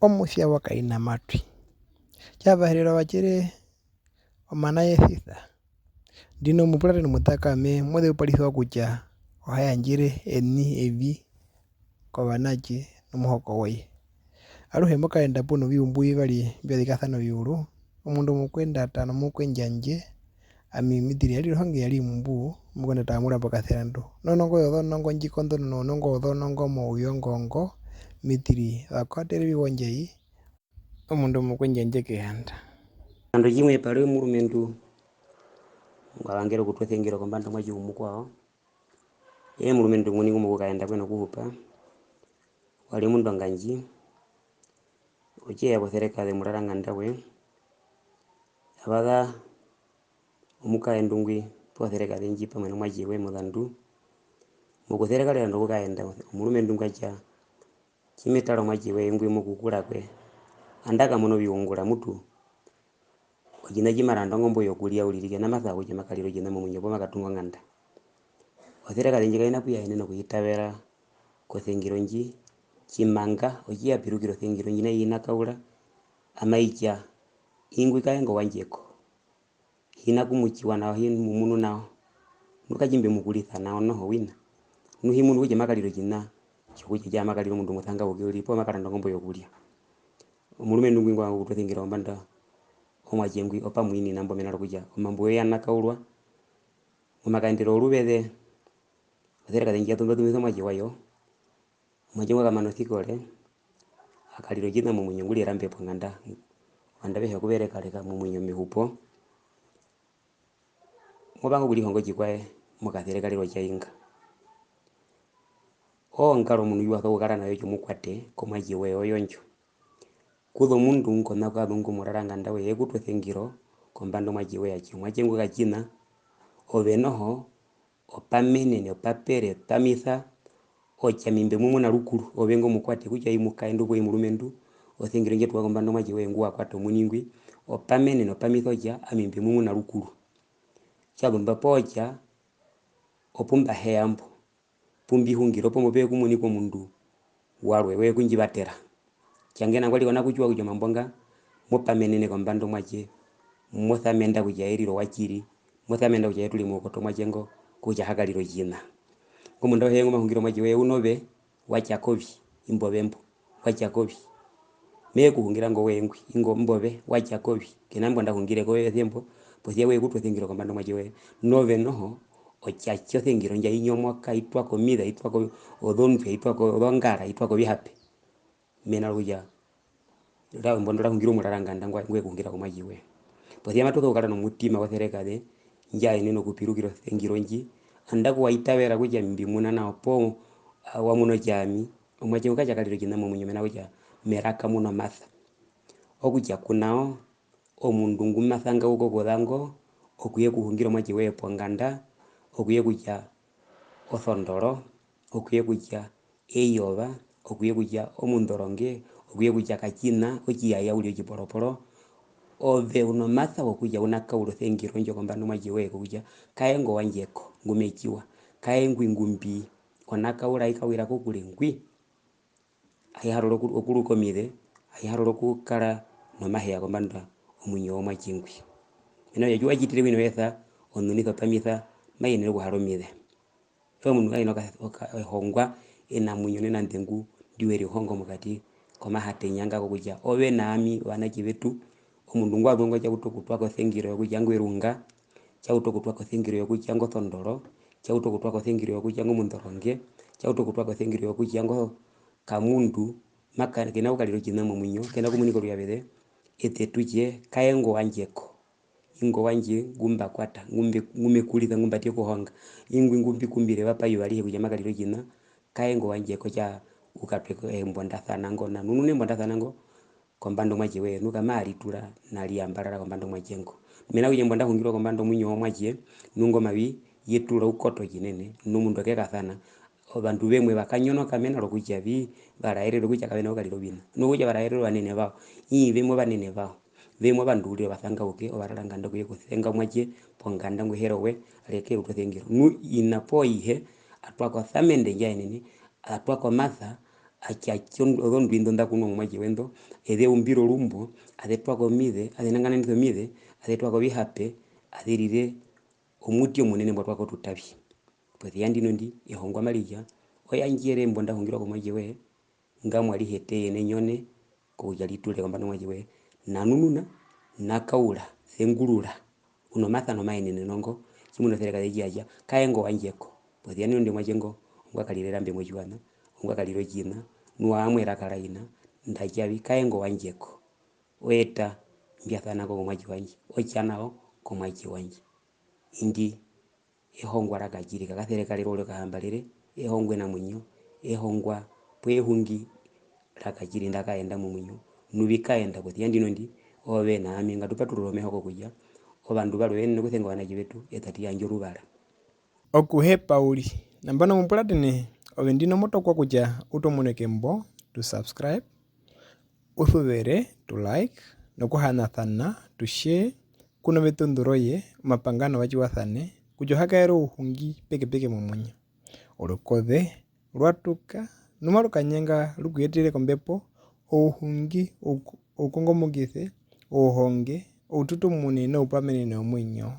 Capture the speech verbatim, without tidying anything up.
Omusya wa kaina matwi. Tja Vaherero va tjere omana ye sisa. Ndino mupuratene omutakame mo zeuparisiwa kutja o ha yandjere eni evi kovanatje nomuhoko woye. Aruhe mo kaenda pu noviumbu vivari mbya zikasana oviuru, omundu omukwendata nomukwendjandje, ami mitiri ya ri rohange ya ri mumbu, omukwendata a mura pokaserandu. Nonongo yozonongo ndji konḓonona ounongo wozonongo mouyongongo, mitiri va kwatere viwondjai, omundu omukwendjandje kehanda. Ando tjimwe pa ri omurumendu ngwa vangere okutwa esengiro kombanda omuatje omukwao. Eye omurumendu nguni ngu mokukaenda kwe nokuhupa, wa ri omundu ongandji, otje ya koserekaze omuraranganda we, a vaza omukaendu ngwi poserekaze ndji pamwe nomuatje we mozandu, mokuserekarera nokukaenda omurumendu ngwa tja, Tji me tara omuatje woye ngwi mokukura kwe, andakamuna oviungura mutu, otjiṋa tji ma randa ongombo yokurya uriri, kena masa kutja ma karire otjiṋa momuinyo poo ma katunga onganda. Oserekaze ndji kai na kuyaenena okuyitavera kosengiro ndji, tjimanga otji ya pirukira osengiro ndji nai hi na kaura, amai tja, ingwi kaengo wandje ko. Hi na kumutjiwa nao, hi mu munu nao. Nu katji mbe mu kurisa nao noho wina. Nu hi munu kutja ma karire otjiṋa tjokutja tjaa ma karire omundu omusangauke uriri poo ma karanda ongombo yokurya. Omurumendu ngwi ngwa vanga okutwa esengiro kombanda omuatje ngwi opamuini na mbo mena rokutja omambo we ya na kaurwa. Momakaendero woruveze, oserekaze ndji ya tumbatumisa omuatje wayo. Omuatje ngwi wa kamana osikore, a karira otjiṋa momuinyo ngu ri erambe ponganda, ovandu avehe okuverekareka momuinyo mehupo. Mo vanga okurihonga otjikwaye mokaserekarero tja inga. Ongaro omundu ndji wa sokukara na yo otjomukwate komuatje woye oyo ndjo. Kuza omundu ngu ko na kuvazungu omuraranganda woye, e ku twa esengiro kombanda omuatje woye atjihe. Omuatje ngo katjiṋa, ove noho, opamenene, opapere, opamisa, otja ami mbe mu muna rukuru, ove ingo omukwate, kutja i mukaendu poo i murumendu, osengiro ndji ya tuwa kombanda omuatje woye ngu wa kwata omuini ngwi, opamenene, opamisa otja ami mbe mu muna rukuru. Tja zu mba poo tja, opu mba heya mbo, pu mbi hungire, opo mbo pe ya okumunika omundu warwe, we ya okundjivatera. Tjandje nangwari ko na kutjiwa kutja omambo nga mo pamenene kombanda omuatje, mo samenda kutja ye rira ouatjiri, mo samenda kutja ye ture moukoto womuatje ngo, kutja ha karire otjiṋa. Ingo omundu auhe ngu ma hungire omuatje woye, u nove, wa tja kovi, imbo ove mbo, wa tja kovi. Me ku hungire ingo woye ngwi, ingo imbo ove, wa tja kovi. Ke na mbo nda hungire ko ove mbo, posi ya we ku twa esengiro kombanda omuatje woye. Nu ove noho, otja tja osengiro ndji ai nyomoka, ai twa ko omize, ai twa ko ozondwi, ai twa ko ozongara, ai twa ko ovihape. Mena rokutja, ra-, embo ndo ra hungirwa omuraranganda ngwa-, ngwe ku hungira komuatje woye. Posi ya matu sokukara nomutima woserekaze, ndja yenena okupirukira osengiro ndji, andaku wa itavera kutja mbi muna nao poo, a, wa muna otja ami, omuatje ngo katja karire otjiṋa momuinyo, mena rokutja meraka mu na omasa. Okutja ku nao, omundu ngu ma sangauka okuza ngo, okuye kuhungira omuatje woye ponganda, okuye kutja osondoro, okuye kutja eyova, okuye kutja omundoronge, okuye kutja katjiṋa, otjiyaya uriri otjiporoporo, ove u nomasa wokutja u na kaura osengiro ndjo kombanda omuatje woye kokutja kaengo wandje ko ngu me tjiwa, kaengwi ngu mbi, o na kaura ai kawira kokure ngwi. Ai harora oku-, okuruka omize, ai harora okukara nomaheya kombanda omuinyo womuatje ngwi. Mena rokutja tji wa tjitire wina o esa, onunisa opamisa, mai yenene okuhara omize. Ove omundu ngu ke na oka-, oka-, ehongwa enamuinyo nenanḓengu ndi we rihongo mokati komahatenya nga kokutja ove na ami ovanatje vetu, omundu ngwa zu ngo tja utu okutwa kosengiro yokutja ngwi erunga, tja utu okutwa kosengiro yokutja ngo osondoro, tja utu okutwa kosengiro yokutja ngo omundoronge, tja utu okutwa kosengiro yokutja ngo kamundu, ma ka-, ke na kukarira otjiṋa momuinyo, ke na kumunika oruyaveze, eṱe tu tje, kaengo wandje ko. Ingo wandje ngu mba kwata, ngu mbe-, ngu me kurisa, ngu mba tja okuhonga. Ingwi ngu mbi kumbire va pa eyuva arihe kutja ma karire otjiṋa, kaengo wandje ko tja u katwe ko embondasana ngo nao. Nu nu nembondasana ngo, kombanda omuatje woye, nu kamaa ritura na ri yambarara kombanda omuatje ngo. Mena rokutja embo nda hungirwa kombanda omuinyo womuatje, nu ingo omavi ye tura oukoto tjinene, nu omundu ake kasana. Ovandu vemwe va kanyonoka mena rokutja vi, va raererwa kutja kave na kukarira oviṋa. Nu okutja va raererwa ovanene vawo. Ii, vemwe ovanene vawo. Vemwe ovandu uriri ovasangauke, ovararanganda okuye kusenga omuatje ponganda ngu he ri owe, a ri ake utu esengiro. Nu ina poo ihe, a twa ko osamende ndja yenene, a twa ko omasa, a tja, a tja ozondwi ndo nḓa kunwa momuatje we ndo, e ze umbire orumbo, aze twa ko omize, aze nangananisa omize, aze twa ko ovihape, aze rire omuti omunene mbwa twa ko otutavi. Posi ya ndino ndi, ehongwa mari tja, oyandjere mbo nda hungirwa komuatje woye, ngamwa ri hete ene nyone, kokutja ri ture kombanda yomuatje woye. Nanununa, nakaura, zengurura. U nomasano omaenene ngo, tjimuna oserekaze tji ya tja, kaengo wandje ko. Posi ya ndino ndi omuatje ngo, ongwa karire erambe motjiwaṋa, ongwa karire otjiṋa, nu aa mu eraka ra ina, nda tja vi, kaengo wandje ko. O eta mbi sana ko komuatje wandje, o tja nao komuatje wandje. Indi ehongwa ra katjiri, kakaserekarerwa uriri okahambarere, ehongwa enamuinyo, ehongwa poo ehungi ra katjiri nda kaenda momuinyo, nu vi kaenda posi ya ndino ndi, ove na ami ngatu paturure omeho kokutja, ovandu varwe ve yenene okusenga ovanatje vetu, e tate yandje oruvara. Okuhepa uriri. Nambano mo puratene, ove ndino mo tokwa kutja u tomuneke mbo, tu subscribe, u suvere, tu like, nokuhanasana, tu share, ku noveṱunḓu roye, omapanga novatjiwasane, kutja o ha kaere ouhungi pekepeke momuinyo. Orukoze rwa tuka, nu maru kanyanga ru ku yetere kombepo, ouhungi, ouku-, oukongomokise, ouhonge, oututumune noupamenene womuinyo.